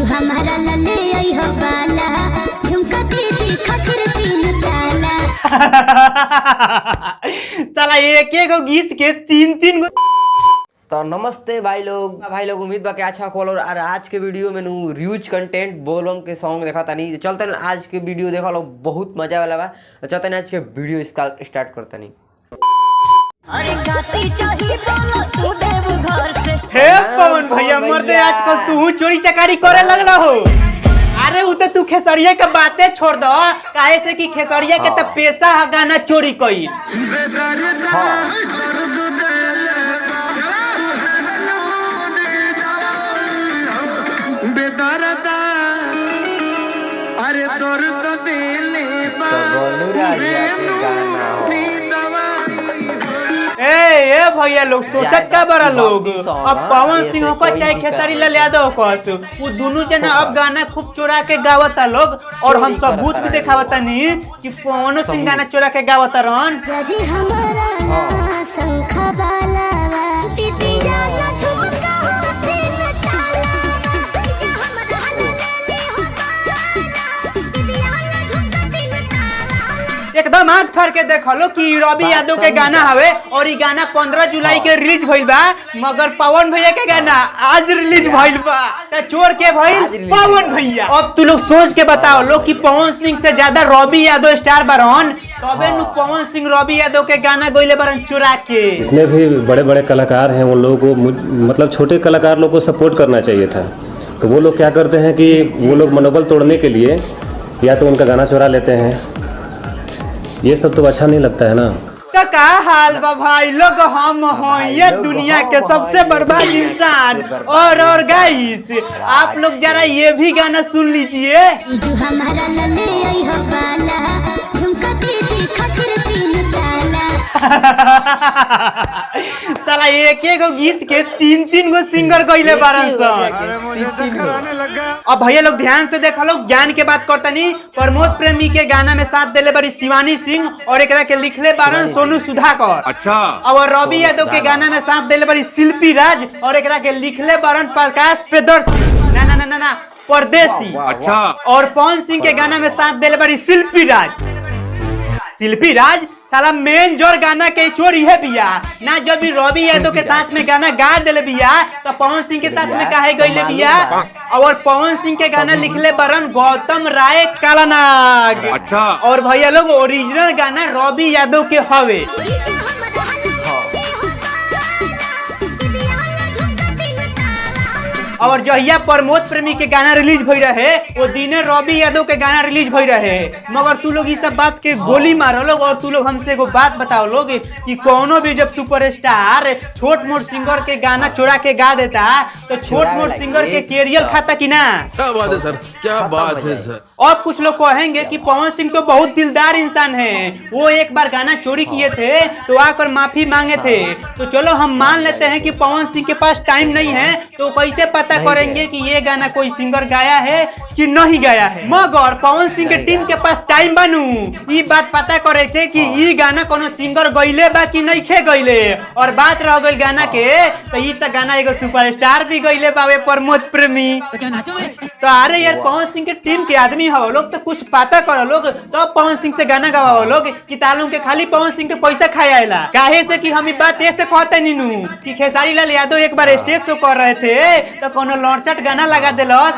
जीजू हमारा लले आई हो बाला, झुमका दीदी खातिर तीन ताला। साला एक एक गो गीत के तीन तीन गो। तो नमस्ते भाई लोग, भाई लोग, उम्मीद बा कि अच्छा खोल। और आज के वीडियो में नु रियूज कंटेंट बोलबम के सॉन्ग देखा तानी। चलते न आज के वीडियो देखा लो, बहुत मजा वाला बा। तो चलते न आज के वीडियो इसका स्टार्ट करता नहीं। अरे काची चाही बोलो तू देव घर से। हे पवन भैया, मर्दे, आजकल तू चोरी चकारी करे लगला हो। अरे उ तो तू खेसरिया के बातें छोड़ दो, काहे से कि खेसरिया के तो पेशा है गाना चोरी कई। बेदर्दा, अरे दर्द दिले तो गोलू राजा के गाना हो। ए ए भैया लोग, सोचत का बड़ा लोग? भक्ति सॉन्ग, अब हाँ, पवन ये सिंह से को कोई चाहे भी खेसारी कर लाल यादव कस, वो दोनों जना अब गाना खूब चोरा के गावता लोग और हम चोरी सबूत भी करता दिखावता नहीं कि पवन सिंह गाना चोरा के गावता रहन। जजी हमारा शंख बाला, दीदी जाना झुमका हो तीन ताला। जीजू हमारा लले हो बाला, दीदी जाना झुमका तीन ताला। एकदम आंख फाड़ के देखलो कि ई रवि बात यादव के सही गाना बा। हवे और ई गाना 15 जुलाई के रिलीज भइल बा, मगर पवन भैया के गाना आज रिलीज भइल बा। त चोर के आज भइल रिलीज पवन भइल बा। भैया। अब तू लोग सोच के बताओ लोग कि पवन सिंह से ज्यादा रवि यादव स्टार बारन, तबे नु पवन सिंह रवि यादव के गाना गइले बारन चुरा के। जितने भी बड़े बड़े कलाकार हैं, उन लोगों को मतलब छोटे कलाकार लोग को सपोर्ट करना चाहिए था। तो वो लोग क्या करते हैं कि वो लोग मनोबल तोड़ने के लिए या तो उनका गाना चुरा लेते हैं। ये सब तो अच्छा नहीं लगता है ना। तो का हाल बा भाई लोग? हम हो ये लोग, दुनिया हम के सबसे हैं ये बर्बाद दुनिया के इंसान। सबसे बर्बाद और इंसान। गाइस, आप लोग जरा ये भी गाना सुन लीजिए। जीजू हमारा लले आई हो बाला, झुमका दीदी खातिर तीन ताला। साला एक एक गो गीत के तीन तीन गो सिंगर गइले बारन सन। अरे मुझे चक्कर आने लगा। अब भैया लोग ध्यान से देखा लोग, ज्ञान के बात करता नहीं। प्रमोद प्रेमी के गाना में साथ देले बड़ी शिवानी सिंह और एकरा के लिखले बारन सोनू सुधाकर। अच्छा। और रवि यादव के गाना में साथ देले बड़ी शिल्पी राज और एकरा के लिखले बारन प्रकाश प्रियदर्शी, ना ना ना ना ना, परदेसी। अच्छा। और पवन सिंह के गाना में साथ देले बड़ी शिल्पी राज। शिल्पी राज साला मेन जोर गाना के चोरी है बिया ना। जब भी रवि यादव के साथ में गाना गा दिले बिया, तो पवन सिंह के साथ में काहे गइले बिया? और पवन सिंह के गाना लिखले बरन गौतम राय कालानाग। अच्छा। और भैया लोग, ओरिजिनल गाना रवि यादव के हवे। जीजू हमारा लले हो बाला, दीदी जाना झुमका तीन ताला। और जहिया प्रमोद प्रेमी के गाना रिलीज भई रहे, वो दिने रवि यादव के गाना रिलीज भई रहे। मगर तू लोग ई सब बात के गोली मारो लोग और तू लोग हमसे एगो बात बताओ लोग कि कोनो भी जब सुपरस्टार छोट मोट सिंगर के गाना चुरा के गा देता, तो छोट मोट सिंगर के कैरियर खाता कि ना? क्या बात है सर, क्या बात है सर! अब कुछ लोग कहेंगे कि पवन सिंह तो बहुत दिलदार इंसान है, वो एक बार गाना चोरी किए थे तो आकर माफी मांगे थे। तो चलो हम मान लेते हैं कि पवन सिंह के पास टाइम नहीं है, तो कैसे पता करेंगे कि ये गाना कोई सिंगर गाया है कि नहीं गाया है? मगर पवन सिंह के टीम के पास टाइम बनू ई बात पता करे थे कि ई गाना कोनो सिंगर गइले बा कि नहीं खे गइले। और बात रह गइल गाना के, तो ई त गाना एगो सुपरस्टार भी गइले बावे, प्रमोद प्रेमी। तो अरे यार, पवन सिंह के टीम के आदमी हो लोग, तो कुछ पता करो लोग, तब पवन सिंह से गाना गवाओ लोग, कि तालुम के खाली पवन सिंह के पैसा खाए आएला। काहे से कि हम ई बात ऐसे कहते नीनू कि खेसारी लाल यादव एक बार स्टेज शो कर रहे थे, तो कोनो लौचट गाना लगा दिलस।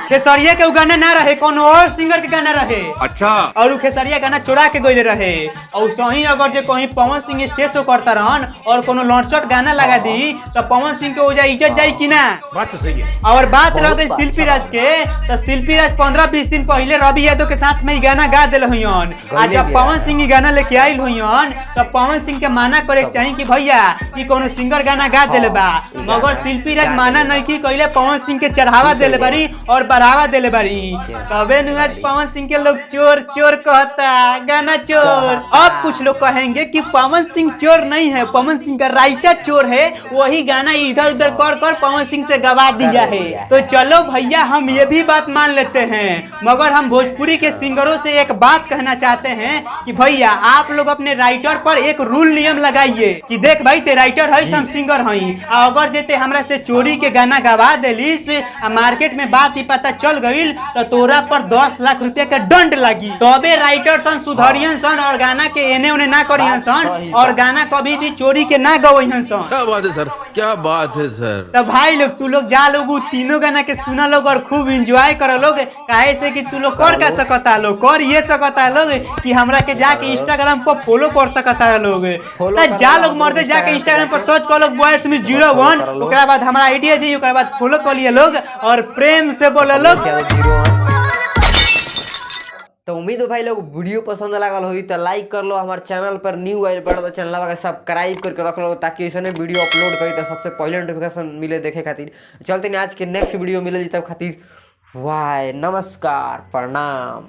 खेसरिया के उ गाना ना रहे, कोनो और सिंगर के गाना रहे। अच्छा। और उ खेसरिया गाना चुरा के गइले रहे। और सही अगर जे कहीं पवन सिंह स्टेज शो करता रहन और कोनो लौचट गाना लगा दी, तो पवन सिंह के ओजा इज्जत जाई कि ना? बात तो सही है। और बात रह गई बहुत शिल्पी राज के, तो शिल्पी राज 15-20 दिन पहले रवि यादव के साथ में ई गाना गा दिल हुईन। आ जब पवन सिंह ई गाना लेके आइल हुईन, तो पवन सिंह के माना करे के चाही कि भैया, ई कोनो सिंगर गाना गा दिले बा। ई मगर गाना शिल्पी राज गा माना देले नहीं की कइले, पवन सिंह के चढ़ावा दिले बारी और बढ़ावा देले बारी। तबे नु आज पवन सिंह के लोग चोर चोर कहता, गाना चोर। अब कुछ लोग कहेंगे कि पवन सिंह चोर नहीं है, पवन सिंह का राइटर चोर है, वही गाना इधर उधर कर कर पवन सिंह से गवा दिया है। तो चलो भैया हम ये भी बात मान लेते हैं, मगर हम भोजपुरी के सिंगरों से एक बात कहना चाहते हैं कि भैया आप लोग अपने राइटर पर एक रूल नियम लगाइए कि देख भाई ते राइटर है हम सिंगर हई, आ अगर जेते हमरा से चोरी के गाना गवा देलिस आ मार्केट में बात ही पता चल गईल तो तोरा पर 10 लाख रुपया के दंड लगी। तबे राइटर सन सुधरियन सन और गाना के एने ओने ना करियन सन और गाना कभी भी चोरी के ना गवहियन सन। क्या बात है सर, क्या बात है सर। तो भाई लोग तू लोग जा लोग उ तीनों गाना के सुना लोग और खूब एंजॉय करो लोग, काहे से कि तू लोग कर का सकता लोग, कर ये सकता लोग कि हमरा के जाके इंस्टाग्राम पर फॉलो कर सकता लोग। Follow तो कर जा लो, लोग मरते जाके इंस्टाग्राम इंस्टाग्राम पर सर्च कर लोग बॉयज में 01, follow कर लो। ओकरा बाद हमरा आईडिया दी, ओकरा बाद फॉलो कर लिए लोग और प्रेम से बोले लोग। तो उम्मीद हो भाई लोग वीडियो पसंद लागल होई तो लाइक कर लो, हमारे चैनल पर न्यू आइल पड़ा तो चैनल के सब्सक्राइब करके रख लो ताकि ऐसे वीडियो अपलोड करी तो सबसे पहले नोटिफिकेशन मिले देखे खातिर। चलते हैं आज के नेक्स्ट वीडियो मिले जी, तब खातिर वाय, नमस्कार, प्रणाम।